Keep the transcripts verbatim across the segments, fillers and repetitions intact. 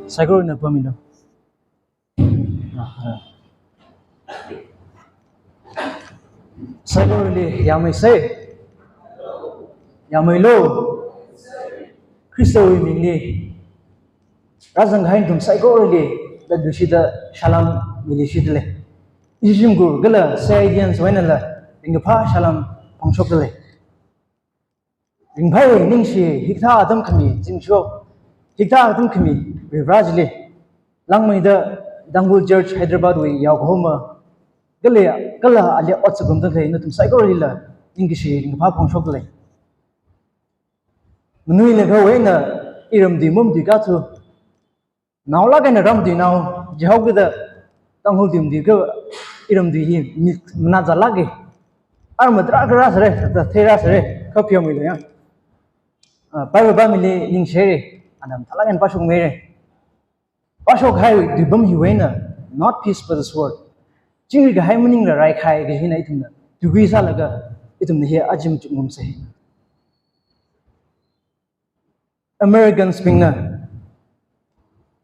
Saikorana pamilo. Saikorali yāmeisei. Yāmeilo. Khristawui mingli rāzangkahai nathum saikorali, da lushida shalom miluishida lei. Ishi shimkhur kala C I D N wui einala ringkaphā shalom phongshokda lei. Ringphai, ningshi, hikathā atam khami zimiksho, hikathā atam khami Varivara chili langmeida Tangkhul Church Hyderabad wui yaokahoma kala, kala ali ot sāngarumda khalei nathum saikoralila ningkashi ringkaphā phongshokda lei. Manuilakha wui eina iramtui mamatui kathu, naolāk eina ramtuinao, jihaokida Tangkhul tui matui kha iramtui hi mi manazālāka. Arma tarākha rāsāra, da theirāsāra, kha pheomeilo ya. Ah, Bible pāmili ningshira, ana mathālāk eina pāshokmeira. Pāshokkahai tuipam hiwui eina, not peace but the sword. Chingri kahai maningla raikahai kaji hina ithumna tuikui sālaga, ithumna hi aja machukngarumsei. Americans bingna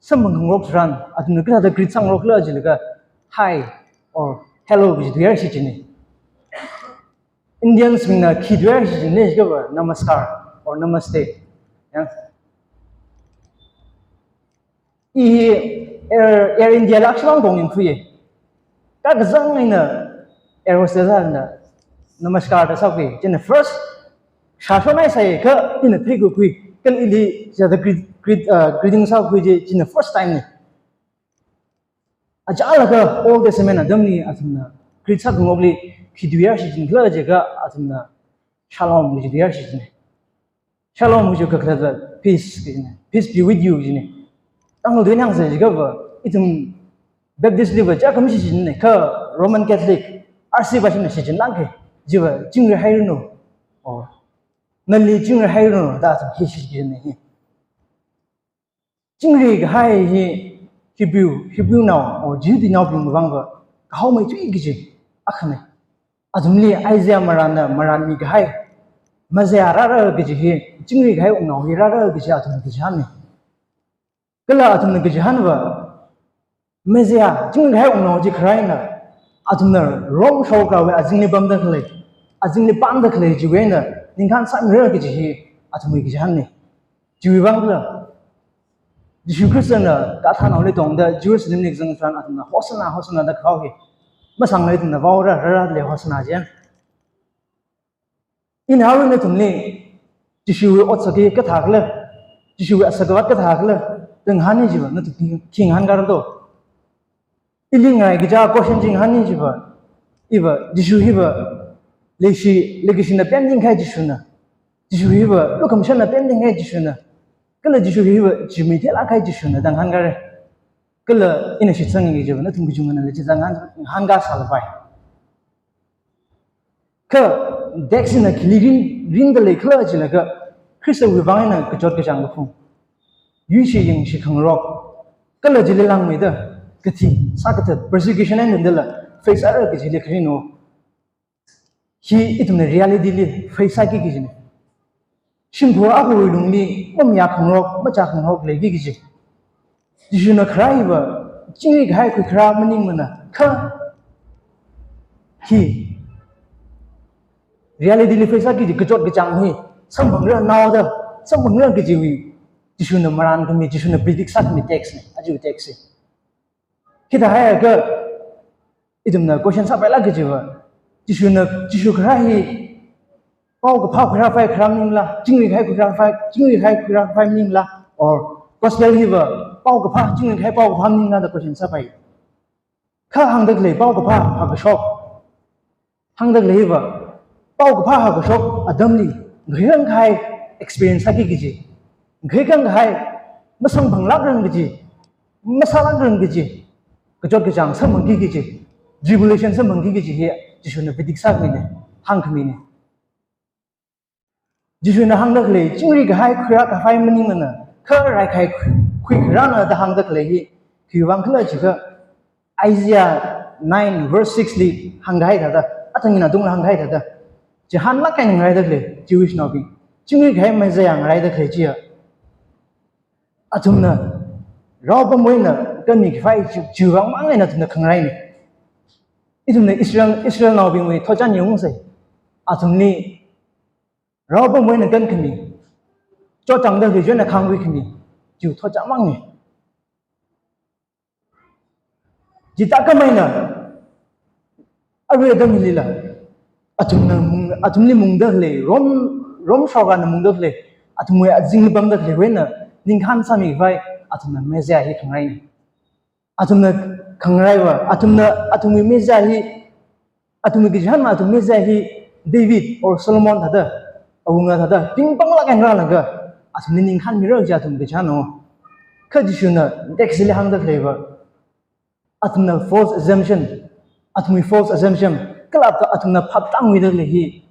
samphang khangarok tharan, athumna kathāda greet sāngarokla jilaga, "Hi" or "Hello" kaji tuiyār shichinna. Indians bingna khi tuiyār shichinna, jiakha va "Namaskar" or "Namaste". Ya. I Air, Air India la shimāng tongning khuiya. Kakazang eina air hostess na, "Namaskar" da sākhui. China first, shāshonhaisai kha ina theikakhui. Kala ili chithāda greet, greet, uh, greeting sākhui chi, china first time na. Achālakha Old Testament atamli athumna greet sākhangarokli khi tuiyār shichin khala jiakha athumna "Shalom" kaji tuiyār shichinna. "Shalom" kaji kakhalatva "Peace" kajina. "Peace be with you" kajina. Tangkhul tui eina hāngsei jiakha va, ithum Baptist liva chiyākha mashichinna, kha Roman Catholic, R C bashina shichinlāka. Chiva "Chingri hairanu" or "Nali chingri hairanu" da athum hi shichinna hi. Chingri kahai hi Hebrew, Hebrew nao or Jihudinaobing vangva kahāngmeithui kaji akhana. Athumli Isaiah marānna marānmi kahai, Messiah rāra kaji hi, chingri kahai wungnao hi rāra kaji athumna kachihānna. Kala athumna kachihānva, Messiah, chingri kahai wungnao chi kharā eina, athumna Rome shokrāwui azingli pamda khalei, azingli pamda khalei chiwui eina ningkhān sāmira kaji hi athumwui kachihānna. Chiwui vang khala, Jishu Khristana gadhanaoli tongda Jerusalemli kazang tharan athumna "Hosanna, Hosanna" da kahao hi masāngla ithumna vaora, rāra lei Hosanna chi. Ina arui nathumli Jishuwui otsak hi kathākhala, Jishuwui asak avat kathākhala da ngahānni jiva, nathum khi ngahānkara do? Ili ngarāi kaja question chi ngahānni jiva, iva Jishu hiva leishi, leikashina pemning kahai Jishuna, Jishu hiva lukhamashanna pemning kahai Jishuna, kala Jishu hiva zimik theilāk kahai Jishuna da ngahānkara. Kala ina shitsanga jiva, nathum kachungana leishi da ngahān, ngahānkasāla pai. Kha text hina khili rin, rinda lei khala jilaga, Khristawui vang eina kachot kachāng kaphung, yuishi yangshi khangarok, kala chili langmeida kathi sākathat, persecution eina dala face sāra kajili kharino. Hi ithumna reality li face sāki kajina. Shimkhur akhawui lungli mamayā khangarok, machā khangarok leiki kaji. Jishuna kharā hiva chingri kahai khuikharā maningmana, kha hi reality li face sāki kaji kachot kachāng hi samphangra naoda, samphangra kajiwui Jishuna marānkhami, Jishuna predict sākhami text na, aja text hi. Hithāhaiakha ithumna question sāpailāk kajiva, Jishuna, Jishu kharā hi paokaphā khuirākhavai kharā maningla, chingri kahai khuirākhavai, chingri kahai khuirākhavai maningla, or gospel hiva paokaphā, chingri kahai paokaphā maningla da question sāpai. Kha hāngda khalei paokaphā hākashok, hāngda khalei hiva, paokaphā hākashok atamli, ngahānkahai experience sāki kaji, ngahānkahai masamphanglākrang kaji, masālākrang kaji, kachot kachāng samphangki kaji, tribulation samphangki kaji hi Jishuna predict sākhamina, hāngkhamina. Jishuna hāngda khalei, chingri kahai khuirākhavai maningmana, kha raikahai khui, khuikharāna da hāngda khalei hi khiwui vang khala jiakha, Isaiah nine verse six li hāngkahai thāda, athang ina tungla hāngkahai thāda, chihānlāk eina ngaraida khalei Jewish naobing, chingri kahai Messiah ngaraida khalei chiya, athumna Rao pamwui eina kanmi khavai chi, chiwui vang mang eina athumna khangaraina. Ithumna Israel, Israelnaobingwui thotchan yangsa. Athumli rao pamwui eina kankhami, chotchāngda khalei china khangkhui khami, chiwui thotchan mangna. Chithākhamei eina, arui atam hilila, athumna mung, athumli mungda khalei, Rome, Rome sorkarna mungda khalei, athumwui azingli pamda khaleiwui eina ningkhān sāmi khavai, athumna Messiah hi khangaraina. Athumna khangaraiva, athumna, athumwui Messiah hi, athumwui kachihān, athumwui Messiah hi David or Solomon thāda, awunga thāda pingpanglāk eina rālaga, athumli ningkhān mira kaji athumwui kachihān no. Kha Jishuna text li hāngda khaleiva, athumna false assumption, athumwui false assumption, kala athumna phaptāngwuida khalei hi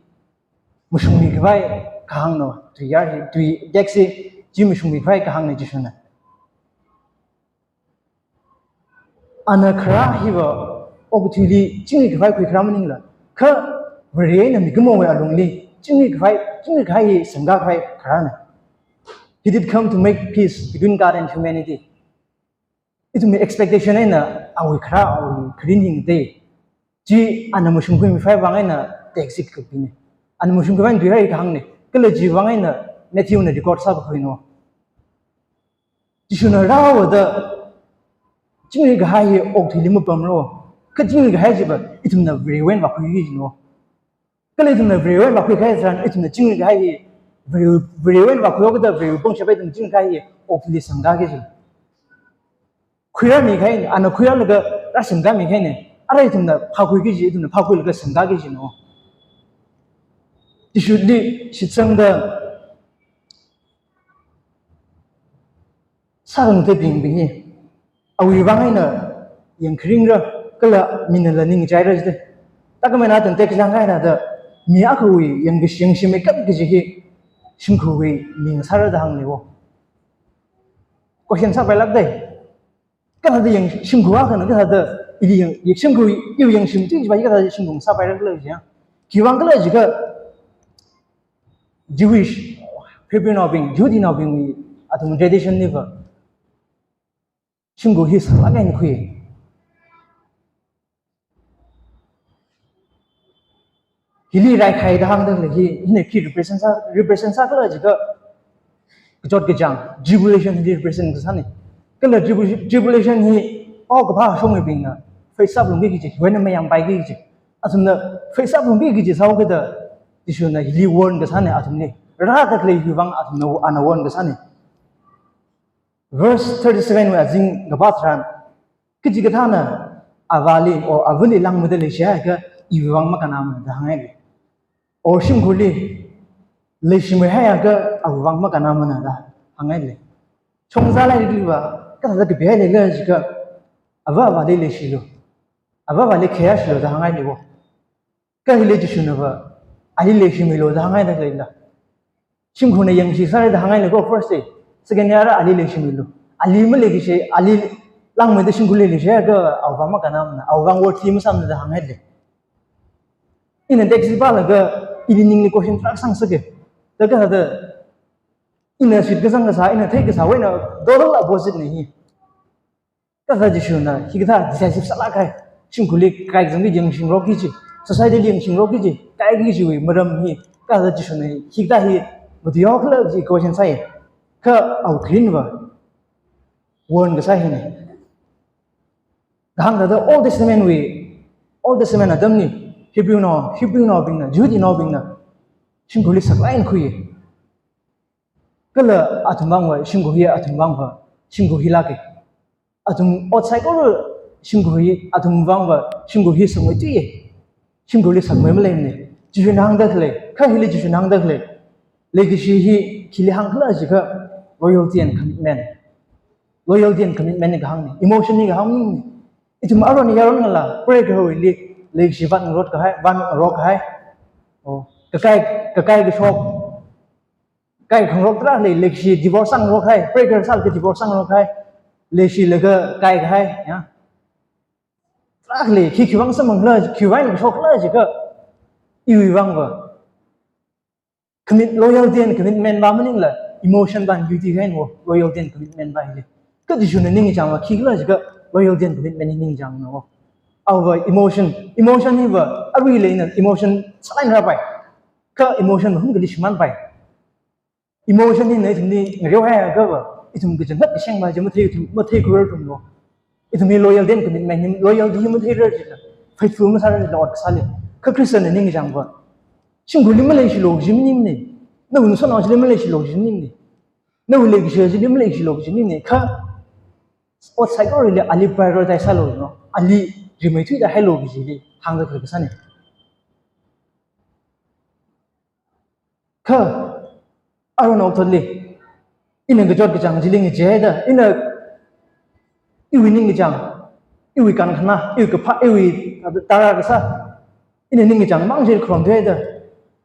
mashungmi khavai kahāng no, tui yar hi, tui text hi, chi mashungmi khavai kahāngna Jishuna. Ana kharā hiva okathuili chingri khavai khuikharā maningla, kha Vare eina mikumowui alungli chingri khavai, chingri khavai hi semkā khavai kharāna. He did come to make peace between God and humanity. Ithumwui expectation eina awui kharā, awui kharing hingda. Chi ana mashungkhuimi khavai vang eina text hi kapina. Ana mashungkhuimi khavai tui yar hi kahāngna. Kala chiwui vang eina Matthew na record sākakhui no. Jishuna rāhaoda chingri kahai hi okathuili mapamra. Kha chingri kahai chiva ithumna Varewui eina vākhuiki kaji no. Kala ithumna Varewui eina vākhui kahai tharan ithumna chingri kahai hi Vare, Varewui eina vākhuihaokida Varewui pangshap eina ithumna chingri kahai hi okathuili semkāki kaji. Khuirāmi kahaina, ana khuirālaga rāsemkāmi kahaina. Ara ithumna phākhuiki kaji, ithumna phākhuilaga semkāki kaji no. Jishuli shitsangda sākhangathabing hi, awui vang eina yangkharingra, kala minala ningchaira jida. Thākhamei eina atam text li hāngkahai thāda, mi akhawui yangkashi, yangshimmeikap kaji hi shimkhurwui ming sāra da hāngna wo. Question sāpailākda. Kathāda yang shimkhur akhana, kathāda ili yang, yang shimkhur, iwui yangshim chi, chi kathāda shimkhur sāpaira khala jiya. Khiwui vang khala jiakha Jewish, Hebrew naobing, Jihudinaobingwui athum tradition liva shimkhur hi saklāk eina khui. Hili raikahai da hāngda khalei hi, hina khi represent sā, represent sā khala jiakha, kachot kachāng, tribulation hili represent kasāna. Kala tribu-, tribulation hi, pao kaphā shongmeibingna face up lungki kaji, hiwui eina mayāmpaiki kaji. Athumna face up lungki kaji sāhaokida, Jishuna hili warn kasāna athumli. Rāda khalei hiwui vang athumna ana warn kasāna. Verse thirty-seven wui azing kapā tharan, kachikathāna avāli or avali langmeida leishihaiakha iwui vang makannamana da hāngngaile. Or shimkhurli leishimeihaiakha awui vang makannamana da hāngngaile. Chongza lairikliva kathāda kapihailala jiakha, ava avāli leishilu, ava avāli khayāshilu da hāngngaile wo. Kha hili Jishunava, ali leishimilu da hāngngaida khaleila. Shimkhurna yangshi sāra da hāngngaile ko first day. Second day ara ali leishimilu. Ali maleishi, ali langmeida shimkhurli leishiakha awui vang makannamana, awui vang worthy masāmana da hāngngaile. Ina text hi pālaga, ili ningli question tarākha sangsāke. Da kathāda, ina shitkasang kasā, ina theikasāwui eina total opposite na hi. Kathāda Jishuna hikathā decisive sālāk kahai, shimkhurli kaikazang chi yangshingrokki kaji, society li yangshingrokki kaji, kaiki kajiwui maram hi, kathāda Jishuna hikathā hi matuihaokhala kaji question sāi. Kha awui kharingva warn kasā hina. Kahāng thāda Old Testament wui, Old Testament atamli, Hebrew nao, Hebrew naobingna, Jihudinaobingna shimkhurli saklāk eina khuiya. Kala athum vangva shimkhur hi, athum vangva shimkhur hilāka. Athum ot saikora shimkhur hi, athum vangva shimkhur hi sakmeithuiya. Shimkhurli sakmei maleimana. Jishuna hāngda khalei, kha hili Jishuna hāngda khalei, leikashi hi khili hāngkhala jiakha loyalty and commitment. Loyalty and commitment hi kahāngna. Emotion hi kahāng maningmana. Ithum aron yaron ngalā, preigaharwuili leikashi vātngarok kahai, vātngarok kahai. Oh, kakai, kakai kashok, kaikhangarok tarākha lei, leikashi divorce sāngarok kahai, preigahar sālaga divorce sāngarok kahai, leishilaga kaikahai, ya. Tarākha lei, khi khiwui vang samphangkhala, khiwui vang kashok khala jiakha, iwui vangva. Commit, loyalty and commitment va maningla, emotion vāng yuikahai no, loyalty and commitment va hili. Kha Jishuna ningchāngva khikhala jiakha loyalty and commitment hi ningchāngna. Ava emotion, emotion hiva aruila ina emotion sālain rāpai. Kha emotion mahungkali shimānpai. Emotion hina ithumli ngareohaiakhava, ithum kachangkhat kashengva chi mathei, ithum matheikhuirarthumlo. Ithumli loyalty and commitment hi, loyalty hi matheirar chila, faithful masārar chila ot kasāli. Kha Khristana ningchāngva, shimkhurli maleishilo kaji maningmana. Nawui ngasotnao chili maleishilo kaji maningmana. Nawui leikashi chili maleishilo kaji maningmana. Kha ot saikorali ali prioritize sālu no, ali rimeithuida hailu kajili hāngda khalei kasāna. Kha aruihon okathuili, ina kachot kachāng chili ngacheehaida, ina iwui ningkachāng, iwui kankhana, iwui kaphā, iwui tarākha kasā, ina ningkachāng mang chili kharomthuihaida,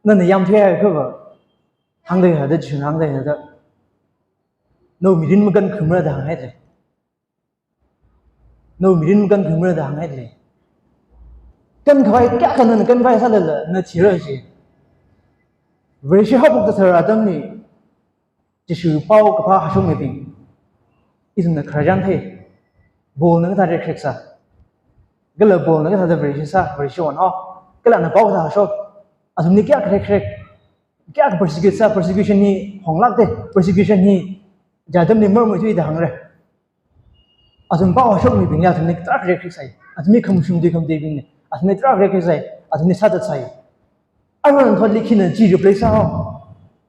nana yamthuihaiakhava, hāngda hāda, Jishuna hāngda hāda, nawui mirin makankhuimara da hānghaida lei. Nawui mirin makankhuimara da hānghaida lei. Kankhavai kayākha nana kankhavai sālala, na thira ji. Vareshi haophok kathar atamli, Jishu pao kaphā hāshokmibing, ithumna khararchan thei. Paulna kathā rekrek sā, kala Paulna kathāda Vareshi sā, Vareshi onhao, kala ana pao kathā hāshok. Athumli kayākha rekrek, kayākha persecute sā, persecution hi honglākda, persecution hi chi atamli marmeithuida hāngra. Athum pao hāshokmibingli athumli tarākha rekrek sai. Athumli khamashung tui khamatuibingna athumli tarākha rekrek sai. Athumli sāthat sai. Aruihon thotli khina chi replace sāhao?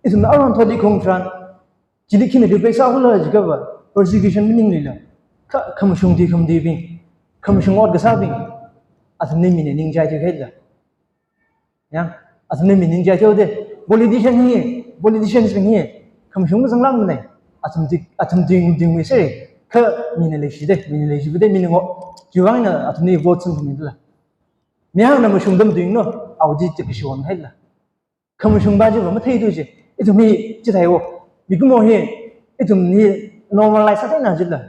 Ithumna aruihon thotli khaung tharan, chili khina replace sāhaokhala jiakhava, persecution maninglila, kha khamashung tui khamatuibing, khamashung ot kasābing, athumli mina ningchāithuihaila. Ya, athumli mina ningchāithuihaoda, politician hi, politicians bing hi khamashung mazanglākmana. Athum tui, athum tui, tui misera, kha mina leishida, mina leishida, mina ngo, chiwui vang eina athumli vote sangkhamidala. Mi akhana mashungda matuinglu, awui chi kashi onhaila. Khamashungva chiva matheithu ji. Ithum hi chithāhaowa. Mikumo hi, ithum hi normalize sātheina jila.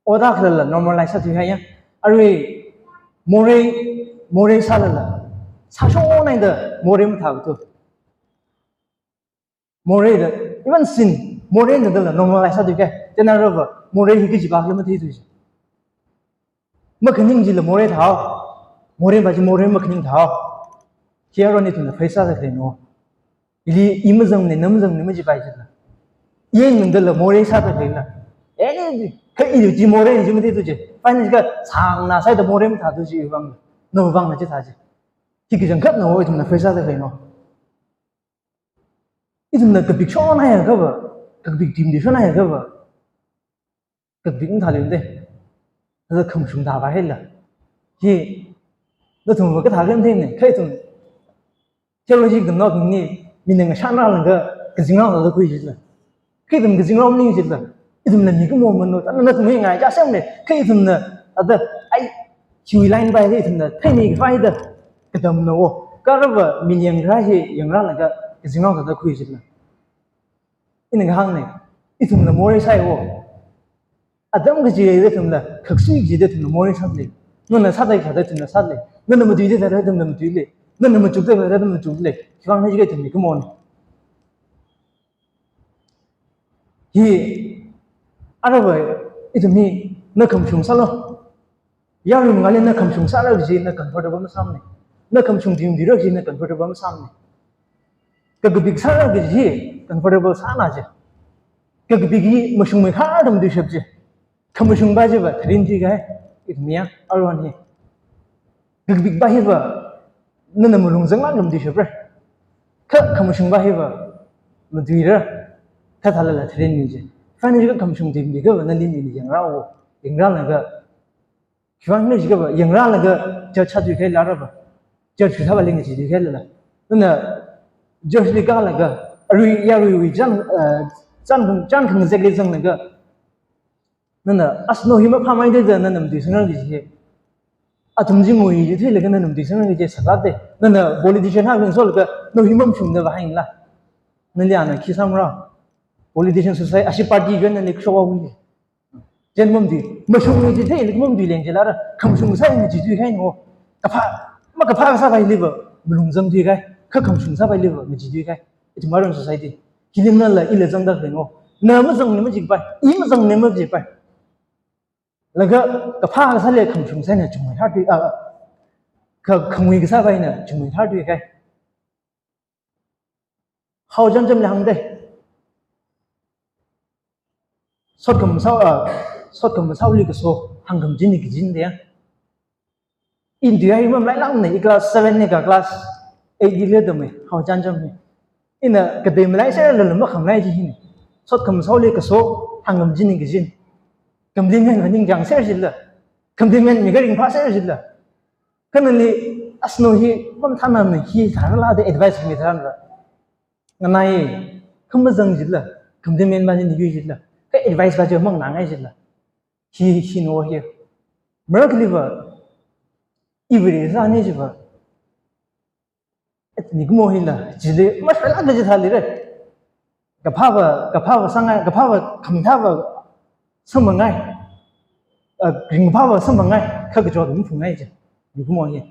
Ot akhalala normalize sāthuihaiya. Arui morei, morei sālala, sāshonhaida morei mathākathu. Moreida, even sin, moreina dala normalize sāthuikahai. Chieina arava, morei hi kajiva khala matheithu ji. Makhaning chila morei thāhao. Moreiva chi morei makhaning thāhao. Hi aruihon ithumna face sāda khaleina. Ili i mazangmana, na mazangmana majipai jila. I eina dala morei sāda khaleila. Eh, kha ili chi morei chi matheithu ji. Finally kha sāngna sāda morei mathāthu ji iwui vang. Nawui vangna chithā ji. Hi kachangkhatna ithumna face sāda khaleina. Ithumna kapik shonhaiakhava, kapik timdi shonhaiakhava, kapik mathāluida, thāda khamashung tāvāhaila. Hi, nathumva kathā khala matheimana, kha ithum theology tamnaobingli, mina ngashan rālaga, kazingrao thāda khui jila. Kha ithum kazingrao maning jila. Ithumla mikumo mano, thāda nathum hi ngaichā semna, kha ithumna, thāda, ai, hiwui line pai hi ithumna, theimi khavai da, katamna o. Kha arava, mina yangra hi, yangrālaga, kazingrao thāda khui jila. Ina kahāngna, ithumla morei sāhaowa. Atam kachida ithumla, khaksui kachida ithumla morei sālei. Nana sāda khalei ithumla sālei. Nana matuida khalei ithumla matuilei. Nana machukda khalei ithumla machuklei. Khiwuivang jiakha ithum mikumona. Hi, arava, ithum hi, na khamashung sālu. Yarui mangāli na khamashung sāra kaji na comfortable masāmana. Na khamashung timthuira kaji na comfortable masāmana. Kakapik sāra kaji comfortable sāna ji. Kakapik hi mashungmeikharda matuishap ji. Khamashungva chiva tharin thuikahai. Ithum ya, aruihon hi. Kakapikva hiva, nana malung zanglākda matuishapra. Kha khamashungva hiva, matuira. Kha thālala tharinmi ji. Finally kha khamashung timthuiakhava nali mina yangrao. Yangrālaga. Khiwuivang jiakhava, yangrālaga, judge sāthuikahai arava. Judge sāvāli ngachee thuikahailala. Nana, judge li kālaga, arui, yaruiwui chān, eh, chān, chān khangazekli zanglaga. Nana, as nawui hi maphāmeida da, nana matuisangra kaji. Athum chi ngui jithuilaga nana matuisangra kaji, saklākda. Nana, politician akha ngasolaga, nawui hi mamashungda vāhaila. Nali ana khi sāmara. Politician society, ashi party join nali kashok awui. Jen mamtui, mashung ni jithei, lik mamtui leng jila ra, khamashung sāi ni jithui kahai no. Kaphā, makaphā kasāpailiva, malung zangthui kahai, kha khamashung sāpailiva, majithui kahai. Ithum aruihon society. Hili nala, ila zangda khaleina. Na mazangna majikpai, i mazangna majikpai. Laga kaphā kasāli khamashung sāna chungmeitharthui, ah, ka khangui kasāpaina chungmeitharthuikahai. Hao Janjamli hāngda. Sotkhamathao, ah, sotkhamathao li kaso, hāngkhamachinna kajina da ya. Ina tui hi mamalailākmana, i class seven li kha class eight li leidamei, Hao Janjamli. Ina katei malaiserlala makhamalai chi hina. Sotkhamathao li kaso, hāngkhamachinna kajina. Compliment va ningchāngser jila. Compliment mi kha ringphāser jila. Kha nali, asno hi, mamathānamana hi tharala da advice mi tharanra. Nganai, khamazang jila, compliment va ni yui jila. Kha advice va chi manganāngai jila. Hi, hi no hi. Marakhali va, i Vare sāni jiva. Mikumo hila, chili, mashalak da jithāli re. Kaphāva, kaphāva sāngai, kaphāva khamthāva samphanngai. Ah, ringphāva samphanngai, kha kachot maphungngai chi. Mikumo hi.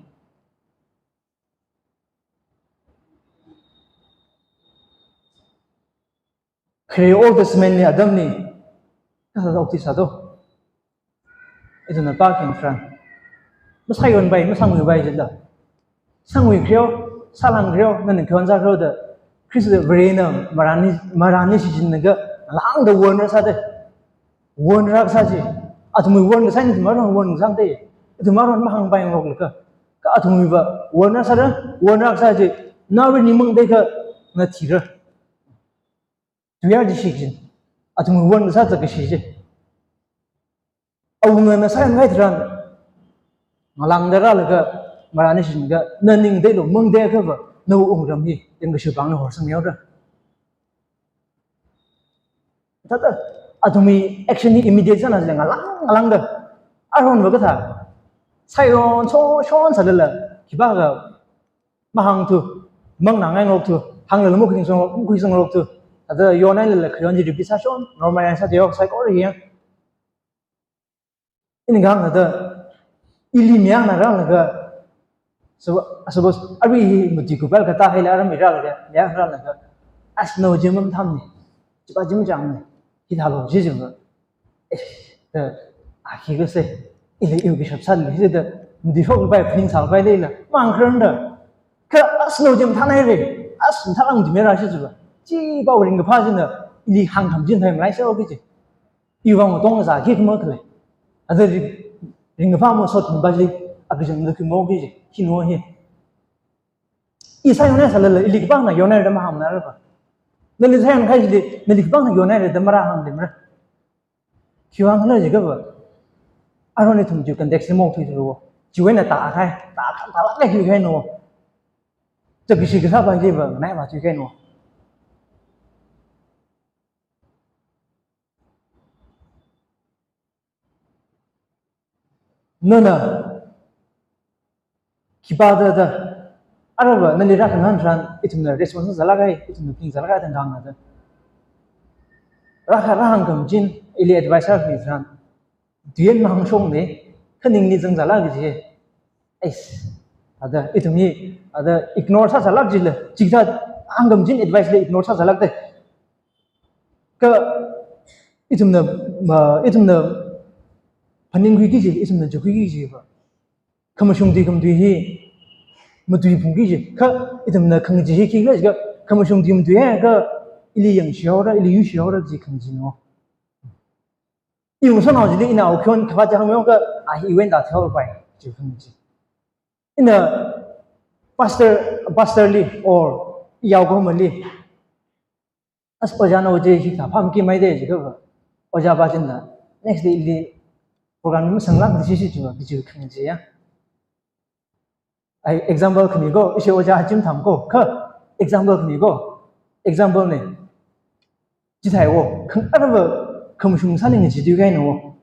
Khare Old Testament li atamli, kasā okti sāto. Ithumna pākhayang tharan. Masāyonpai, masānguipai jila. Sānguikhareo, sālangkhareo, nana khayonsākhareo da. Khrista Varena marānli, marānli shichinlaga, lāngda warn rāsāda. Warn rākasā chi. Athumwui warn kasā eina ithum aruihon warn kasāna da. Ithum aruihon mahāngpaingaroklaga. Kha athumwuiva warn rāsāda, warn rākasā chi. Nawui ning mangda kha na thira. Tuiyar chi shichin. Athumwui warn kasā zak kashi chi. Awungana sāyonhai tharan, ngalāngda rālaga, marānli shichinlaga, na ning deilu, mangda khava, nawui wungram hi, yangkashibingna horsangmihaora. Thāda, athumwui action hi immediate sāna jila ngalāng, ngalāngda. Aruihonva kathā, sāyon, shon, shon sālala, khipākha, mahāngthu, manganāngaingarok thu, hānglala makhuisang, makhuisangngarok thu, thāda yonhailala khayon chi repeat sāshon, normalize sāda yok, saikora hi ya. Ina kahāng thāda, ili mayarnā rālaga, so, suppose, arui hi matuikupal kathā hila aram mi rālaga, mayar rālaga, asno chi mamathāmana, chipa chi machāngmana, hithālo chi jiva. Eh, da, a khi kasā, ila iwui kashap sāli jida, matuishokpai, phaningsāpai leila, mahāngkhararna da. Kha asno chi mathānhaira, as mathālāk matuimeira shi jiva. Chipāwui ringkaphā china, ili hāngkhamachin thai malaiser o kaji. Iwui vang tongzā khi khamakhalei. Ada ri-, ringkaphā masot khampa chi, akachang da khi mo kaji, khi no hi. I sāyonhai sālala, ili khipāna yonhaira da mahāngmana rava. Nali sāyonhai chili, nali khipāna yonhaira da marāhāngdamra. Khiwuivang khala jiakhava, aruihon ithum chi context li maokthuithura. Chiwui eina tākahai, tākahai, tālāk eina khuikahai no. Zak kashi kasāpa chiva, nai va thuikahai no. Nana, khipā da da, aruiva nali rākhangaran tharan, ithumna response sāzālākhai, ithumna phaningsālākhai da ngahānna da. Rākha rāhāngkhamachin, ili advice rākhami tharan, tuiyan mahāngshokna, kha ningli zangzālāk kaji. Ais, ada, ithum hi, ada, ignore sāzālāk jila, chikathā hāngkhamachin advice li ignore sāzālāk da. Kha ithumna, ma, ithumna phaningkhuiki kaji, ithumna chukhuiki kajiva. Khamashung tui khamatui hi, matuiphungki kaji. Kha ithumna khangachee hi khikhala jiakha, khamashung tui matuihaiakha, ili yangshihaora, ili yuishihaora kaji khangachee no. Iwui ngasotnao chili ina awui khayon khavāt chi hāngmiakha, a hi iwui eina tāthuipai, kaji khangachee. Ina pastor, pastor li, or yaokahomali, as ojāna ojā hi kaphā maki maida jiakhava, ojāpa china, next day li program li masanglāk da shi shi jiva, kaji khangachee ya. Ai, example khami ko, ishi ojā hachim tham ko, kha, example khami ko, example na. Chithāi wo, khang, aruiva, khamashung sāli ngacheethuikahai no.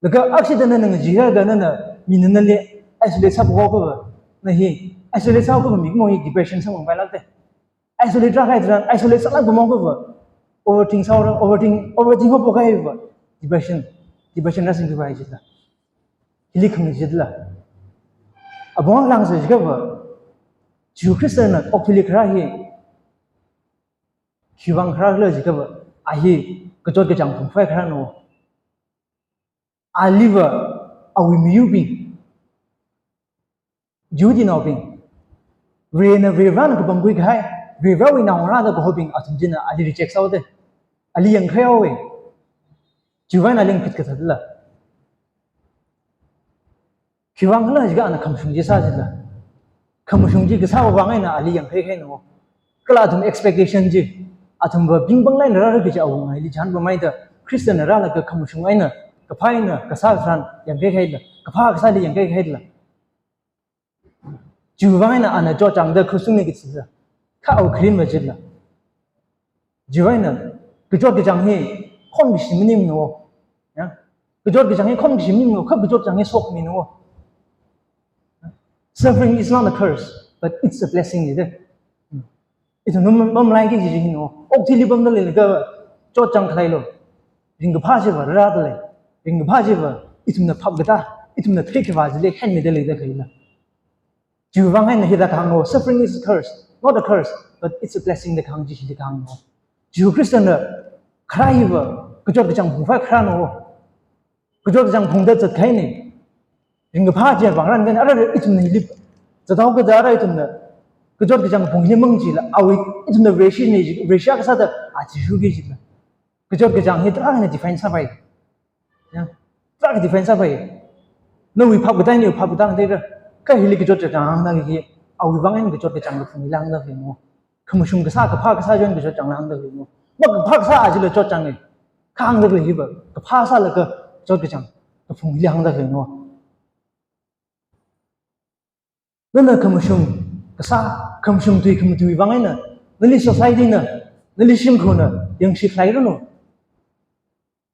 Laga akshida nana ngacheekha nana, mina nali isolate sāpaokhava, na hi, isolate sākhava mikumo hi depression samphangpailāka da. Isolate rākahai tharan, isolate sālāk pamkhava, overthink sāhaora, overthink, overthink haophok kahaiva, depression, depression rāsingkhuipai jila. Hili khangachee jila. Apong lāngsā jiakhava, Jishu Khristana okathuili kharā hi, khiwuivang kharā khala jiakhava, A hi kachot kachāng phungphai kharāna. Aliva awui miyurbing, Jihudinaobing, Varena, Varivarāna kapangkhui kahai, Varivarāwui naongarā da kahobing athum china ali reject sāhaoda, ali yangkhaihaowa. Chiwui vang eina ali ngapit kathāla. Khiwui vang khala jiakha ana khamashung chi sā jila. Khamashung chi kasāwui vang eina ali yangkhai kahaina. Kala athum expectation chi, athumva bing panglāk eina rāra kaji awungaili chānpameida, Christian na rālaga khamashung eina, kaphā eina kasā tharan yangkhai kahaila, kaphā kasāli yangkhai kahaila. Chiwui vang eina ana chotchāngda krush tungli kathila. Kha awui kharinva chila. Chiwui vang eina kachot kachāng hi khon kashi maningmana. Ya? Kachot kachāng hi khon kashi maningmana, kha kachot kachāng hi sokmina. Suffering is not a curse, but it's a blessing ni de. Ithum mam, mamalaiki kaji chi hina. Okathuili pamda leilaga chotchāng khalei lo. Ringkaphā chiva rāda lei. Ringkaphā chiva ithumna phap katā, ithumna theikhavā chili khanmida leida khalei la. Chiwui vang eina hithāda kahāngna, suffering is a curse, not a curse, but it's a blessing da kahāng chi hili kahāngna. Jihudina kharā hiva kachot kachāng phungphai kharāna. Kachot kachāng phungda zat kahaina. Ringkaphā chi pāng ran kan ara ithumna hili zathao kada ara ithumna kachot kachāng phung hili mang jila, awui ithumna Vareshi ni, Vareshi kasāda achi shuki jila. Kachot kachāng hi tarākhana define sāpai. Ya, tarākha define sāpai. Nawui phap katā, nawui phap katā ngateira. Kha hili kachot kachāng hāngda hi, awui vang eina kachot kachāng kaphung hili hāngda khalei mo. Khamashung kasā, kaphā kasā chon kachot kachāng hāngda khalei mo. Makaphā kasā achila chotchānga. Kha hāngda khalei hiva kaphā sālaga chot kachāng kaphung hili hāngda khalei mo. Nana khamashung kasā, khamashung tui khamatui vang eina, nali society na, nali shimkhurna yangshi khalei ranu.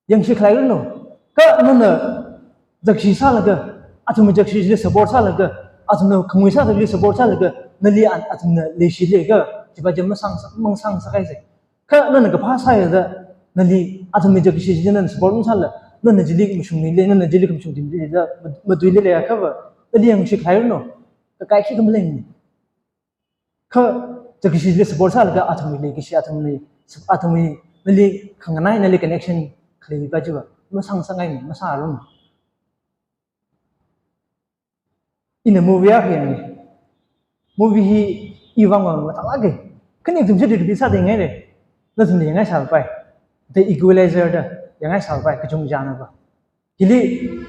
Yangshi khalei ranu. Kha nana zakshi sālaga, athumwui zakshi chili support sālaga, athumna khangui sāda chili support sālaga, nali an athumna leishi leiakha, chiva chi masang, masang sākaisa. Kha nana kaphā sāya da, nali athumwui zakshi chili nana support masāla, nana chili khamashung hili, nana chili khamashung tim chili da, matuili leiakhava, nali yangshi khalei ranu. Kakai khi khamaleng ni. Kha zakshi chili support sālaga athumwui leikashi, athumwui, athumwui nali khanganai, nali connection khaleiva chiva masang sangngai ni, masāra ni. Ina movie akha yangi. Movie hi iwui vang vang mathālāka. Khani ithum chi repeat sāda yangngaira. Nathumna yangngai sāpai. The Equalizer da yangngai sāpai, kachungchanava. Hili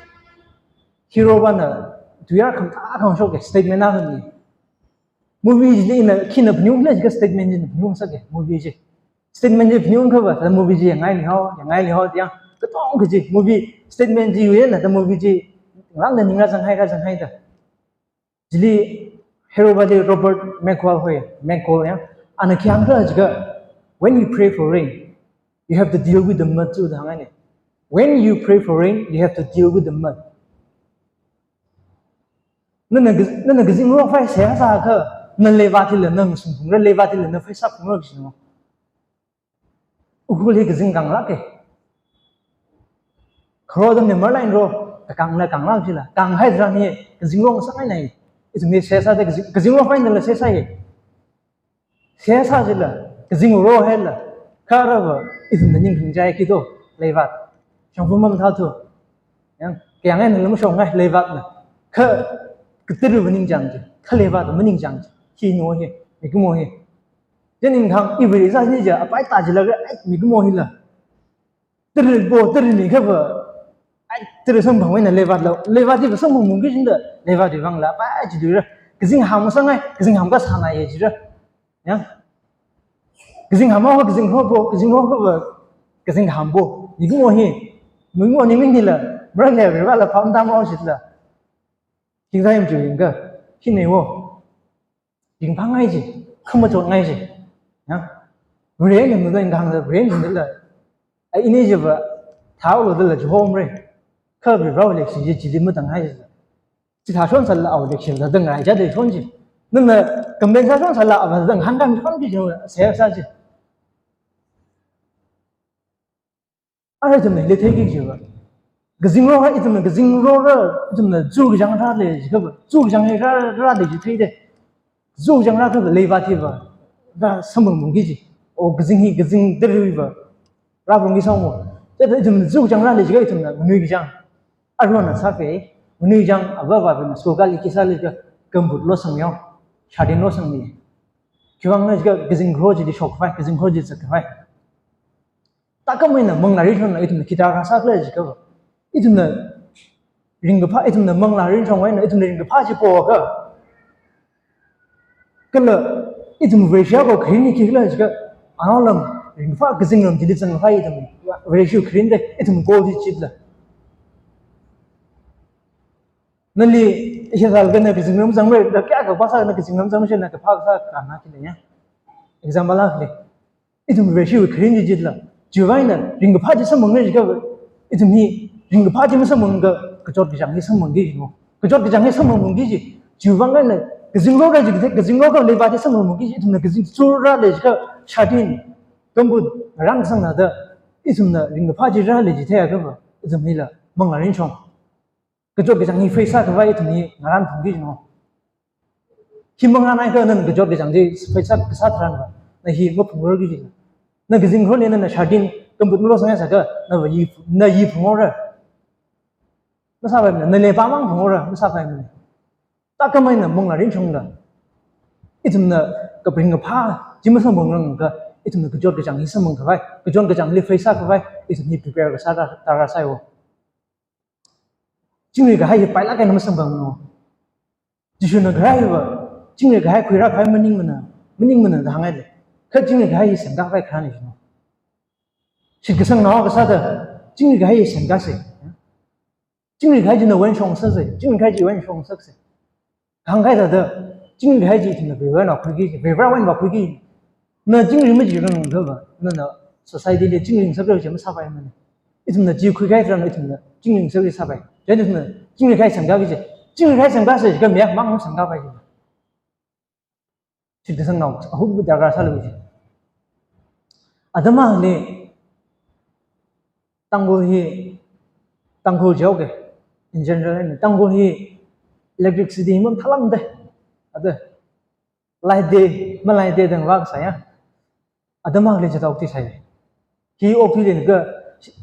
hero vana tuiyār khamathā akha shoka, statement akha ni. Movie chili ina khina phaningunglei jiakha statement china phaningung sāka, movie chi. Statement chi phaningungakhava, thāda movie chi yangngaili hao, yangngaili hao, yang katong kaji movie statement chiwui eina thāda movie chi ngalāngda ning rāzanghai, rāzanghaida. Chili hero va li Robert McCall hoi, McCall ya. Ana khi hāngkhala jiakha, when you pray for rain, you have to deal with the mud too da hāngngai ni. When you pray for rain, you have to deal with the mud. Nana kaz-, nana kazingrok phai seihā sāakha, na leivat hila na sungphungra, leivat hila na phasā phungra kajina. Ukhrul hi kazing kānglāka. Kharo atamli marlāk eina ro, kakāngla kānglāk jila. Kānghai tharan hi kazingrok sāngaina. Ithumli seihā sāda kazing, kazingrok phai nala seihā sāya. Seihā sā jila, kazing rohaila, kha arava, ithumna ningkhangachei khi to, leivat. Shongfa mamathāthu. Yang, kayāng eina lam shongai, leivatna. Kha, katariva ningchāng chi, kha leivatva maningchāng chi. Hina hi, mikumo hi. Chieina ithum khang, iwui research li ja, apai ta jila, ai, mikumo hila. Tari bo, tari ni khava, ai, tari samphang eina leivatla, leivat hiva samphang mungki jida, leivat hiwui vangla, apai chi luira. Kazing ham sāngai, kazing ham kasāna ye jira. Ya. Kazing ham ho, kazing ho bo, kazing ho khava, kazing ham bo. Mikumo hi, mikumo ningming hila, marān le riva la pam dam ho shitla. King time ju ying ka, hina wo. Ringphāngai ji, khamachotngai ji. Ya. Brain ni muda ingang la, brain ni la. Ai ini jiva, thao lo da la ju hom re. Kha bi rao le si ji ji li muda ngai ji. Chithā shon sāla awui leikashila da ngai ja de shon ji. Nana complain sā shon sāla awui da ngahān kan shon ji ji, seihā sā ji. Ara ithumna hili theiki jiva. Kazingrok ha ithumna kazingrok ra, ithumna zu kachāng rālei jiakhava. Zu kachāng hi rā, rālei ji theida. Zu kachāng rākhava leivat hiva. Rā samphang mungki ji. O kazing hi kazing tariva. Rāphalungki sāmo. Chithāda ithum zuk chang rāli jiakha ithumna nganuichang. Aruina sākhavai, nganuichang, ava avābingna school kāli khi sāli jiakha gumboot losangyo, sardine losangmi. Khiwuivang jiakha kazing kharor chili shokkhavai, kazing kharor chili zatkhavai. Thākhameina manglā rinshongna ithumna khi darkar sākhala jiakha, ithumna ringkaphā, ithumna manglā rinshong eina ithumna ringkaphā chi poakha, kala ithum Vareshi akha kharing hi khikhala jiakha, anaolam ringkaphā kazinglam chili zangkhavai ithum. Vareshi kharing da ithum goal chi chila. Nali hithālaga na kazinglam zangmara, da kayākha phasā na kazinglam zangmara, na kaphā kasā kana khile ya. Example la khile. Ithum Vareshi kharing chi chila. Chiwuivang eina ringkaphā chi samphangna jiakha, ithum hi ringkaphā chi masamphangakha kachot kachāng hi samphangki jino. Kachot kachāng hi samphangki ji. Chiwuivang eina kazing kharor jiakha, kazing kharor kha leiva chi samphangki ji. Ithumna kazing kharor rāli jiakha sardine, gumboot, rāngasang thāda, ithumna ringkaphā chi rāli jitheiakhava, ithum hila manglā rinshong. Kachot kachāng hi face sākhavai ithum hi ngarān phungki jino. Hi mangarān akha nana kachot kachāng chi face sā kasā tharanva, na hi maphungrarki jila. Na kazing kharorli nana sardine, gumboot malosang sāakha, nava yi, na yi phunghaora. Masāpaimana, na leiva mang phunghaora, masāpaimana. Thākhameina manglā rinshongla ithumna kha ringkaphā chi masamphangrangakha, ithumna kachot kachāng hi samphangkhavai, kachot kachāngli face sākhavai ithum hi prepare kasā ta, darkar sāyo. Chingri kahai hi pailāk eina masamphangmano. Jishuna kharāva, chingri kahai khuirākhavai maningmana, maningmana da hāngngaile. Kha chingri kahai hi semkakhavai kharāna jino. Shitkasangnao akha sāda, chingri kahai hi semkasa. Chingri kahai china wan shong sāsa, chingri kahai chi wan shong sāsa. Hāngkahai thāda, chingri kahai chi ithumna Varivarana khuiki, Varivarawui eina vākhuiki. Na chingri machirangakhava, nana society li chingri ngasakra chi masāpaimana. Ithumna chi khuikahai tharan ithumna chingri ngasakra sāpai. Chieina ithumna chingri kahai semkaki ji. Chingri kahai semkasa jiakha mayakmang semkapai ji. Shitkasangnao, ahut darkar sālu ji. Atam akhali Tangkhul hi, Tangkhul jihaoke, in general, Tangkhul hi electricity hi mamathālākmada. Ada, light day, ma light day dang vākasā ya. Atam akhali chithāda okthuisai. Hi okthuilaga, shi-,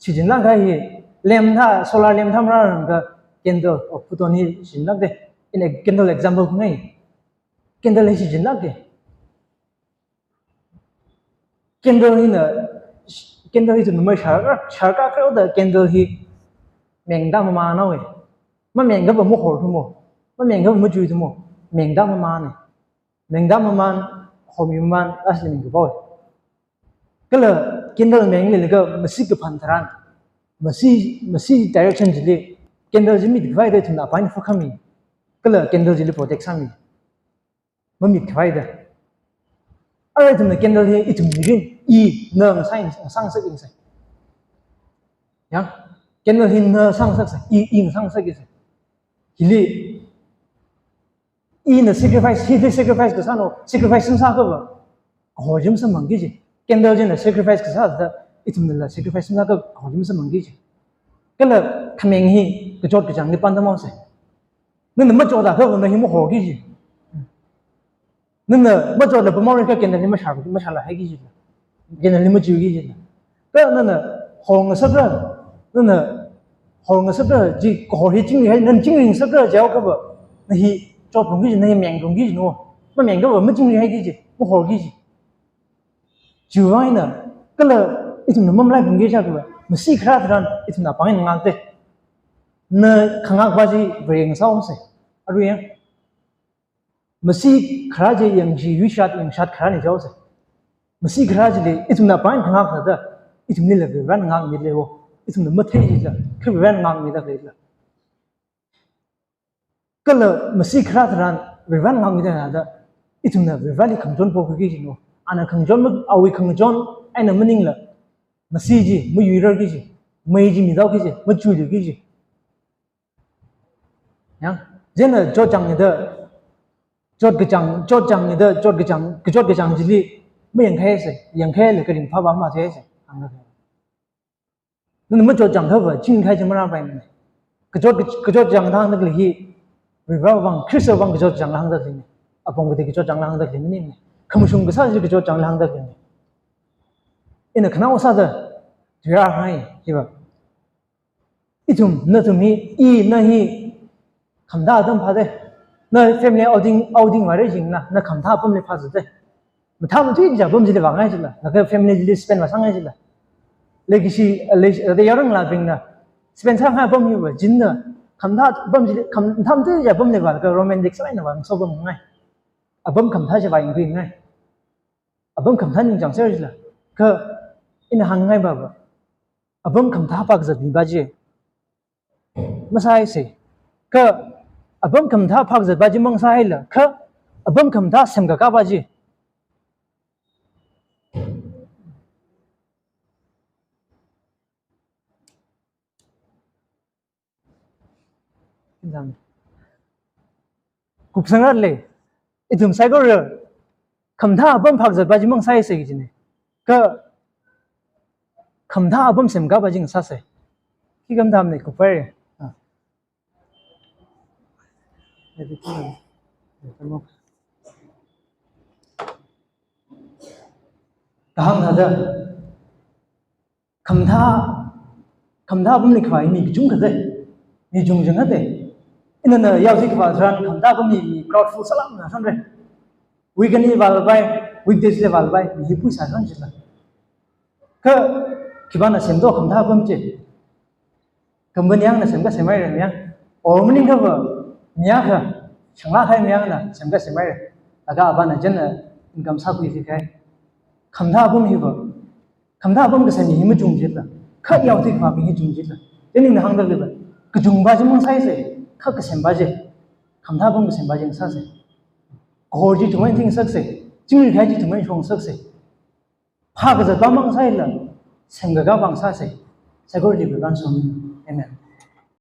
shichinlāk kahai hi, lamp thā, solar lamp thā marāranglakha candle, oh, photon hi shichinlākda. Ina candle example khuingai. Candle hi shichinlākda. Candle hina, candle hi ithumna mashār, shārkakharda candle hi mengda mamānhaowa. Mamengkha va mahorthumo. Mamengkha va machuithumo. Mengda mamāna. Mengda mamān, hormi mamān, asli mengkapaowa. Kala candle mengli laga masi kaphan tharan, masi, masi direction chili candle chi mitkhavai da ithumna apaina phākhami. Kala candle chili protect sāmi. Mamitkhavai da. Arui ithumna candle hi ithum mirin, i, na ngasā, ngasā ngasakngasai. Ya? Candle hi na ngasā ngasaksa, i, i ngasā ngasaksa. Hili, ina sacrifice, hili sacrifice kasāna, sacrifice sāngasakha va, kahor chi masamphangki ji. Candle china sacrifice kasā thāda, ithumnala sacrifice sāngasakha kahor chi masamphangki ji. Kala khameng hi kachot kachāngli pānda maosa. Nana machotakha va na hi mahorki ji. Nana machotla pamao ringkha candle hi mashā, mashālahaiki ji. Candle hi machuiki ji. Kha nana hor ngasakra, nana hor ngasakra ji, kahor hi chingrihai, nana chingri ngasakra jihaokhava, na hi chotphungki ji, na hi mengphungki ji no. Mamengkha va machingrihaiki ji, mahorki ji. Chiwuivang eina, kala ithumna mamalaiphalungki jiakhava, masi kharā tharan ithumna pāng eina ngakta. Na khangakva chi Vare ngasāhaosa. Arui ya. Masi kharā chi yangshi, yuishat, yangshat kharāna jihaosa. Masi kharā chili ithumna pāng eina khangak thāda, ithumlila Varena ngakmida leiwo. Ithumna mathei jila, kha Varena ngakmida leila. Kala masi kharā tharan Varena ngakmida thāda, ithumna Vareli khangachon pokhuiki ji no. Ana khangachon ma, awui khangachon eina maningla, masi chi mayuirarki ji, mei chi midaoki ji, machuiluiki ji. Ya, chieina chotchāngda, chot kachāng, chotchāngda, chot kachāng, kachot kachāng chili mayangkhaisa, yangkhaila kha ringphāva matheisa, hāngda. Nana machotchāngkhava, chingri kahai chi marāpaimana. Kachot, kachotchāng hāngda khalei hi, Varewui vang, Khristawui vang kachotchāngla hāngda khaleina. Apong katei kachotchāngla hāngda khaleina. Khamashung kasā chi kachotchāngla hāngda khaleina. Ina khanaowa sāda, Tuirāhai, hiva. Ithum, nathum hi, ina hi, khamathā atam phāda. Na family outing, outing vāra jina, na khamathā apamli phāzatda. Mathāmatui kaja apam chili vāngai jila, laga family chili spend vāsāngai jila. Leikashi, leishi, da yaranglābingna, spend sāngai apam hiva, jina, khamathā apam chili, kham-, mathāmatui kaja apamli vālaga romantic sālaga vāngaso apamngai. Apam khamathā chi vāyangkhuingai. Apam khamathā ningchāngser jila. Kha ina hāngngai baba. Apam khamathā phākazat mipa chi masāhaisa. Kha apam khamathā phākazatpa chi mangasāhaila. Kha apam khamathā semkakāpa chi. Kupsangrat lei, ithum saikora khamathā apam phākazatpa chi mangasāhaisa kajina. Kha khamathā apam semkakāpa chi ngasāsa. Khi khamathāmana, kuphaira. Ah. Kahāng thāda. Khamathā, khamathā apamli khavai mi kachungkha da. Mi chungchang da. Ina na yaothui khavā tharan khamathā apamli mi crowd full sālākna tharan re. Weekend li vālapai, weekdays li vālapai, mi hi pui sātharan jila. Kha khipāna semdo khamathā apam chi? Company yangna semkasem haira mi yang. Or maningakha va, mi akha, shanglāk kahai mi yangna semkasem haira. Laga avāna chieina income sākhuisi kahai. Khamathā apam hiva, khamathā apam kasem hi machung jila. Kha yaothui khavābing hi chung jila. Chieina ina hāngda leiva. Kachungpa chi mangasāsa, kha kasempa chi, khamathā apam kasempa chi ngasāsa. Kahor chi ithum eina theingasaksa. Chingri kahai chi ithum eina shongasaksa. Phākazatpa mangasāla, semkakāpa ngasāsa. Saikorali Varivarana somi. Amen.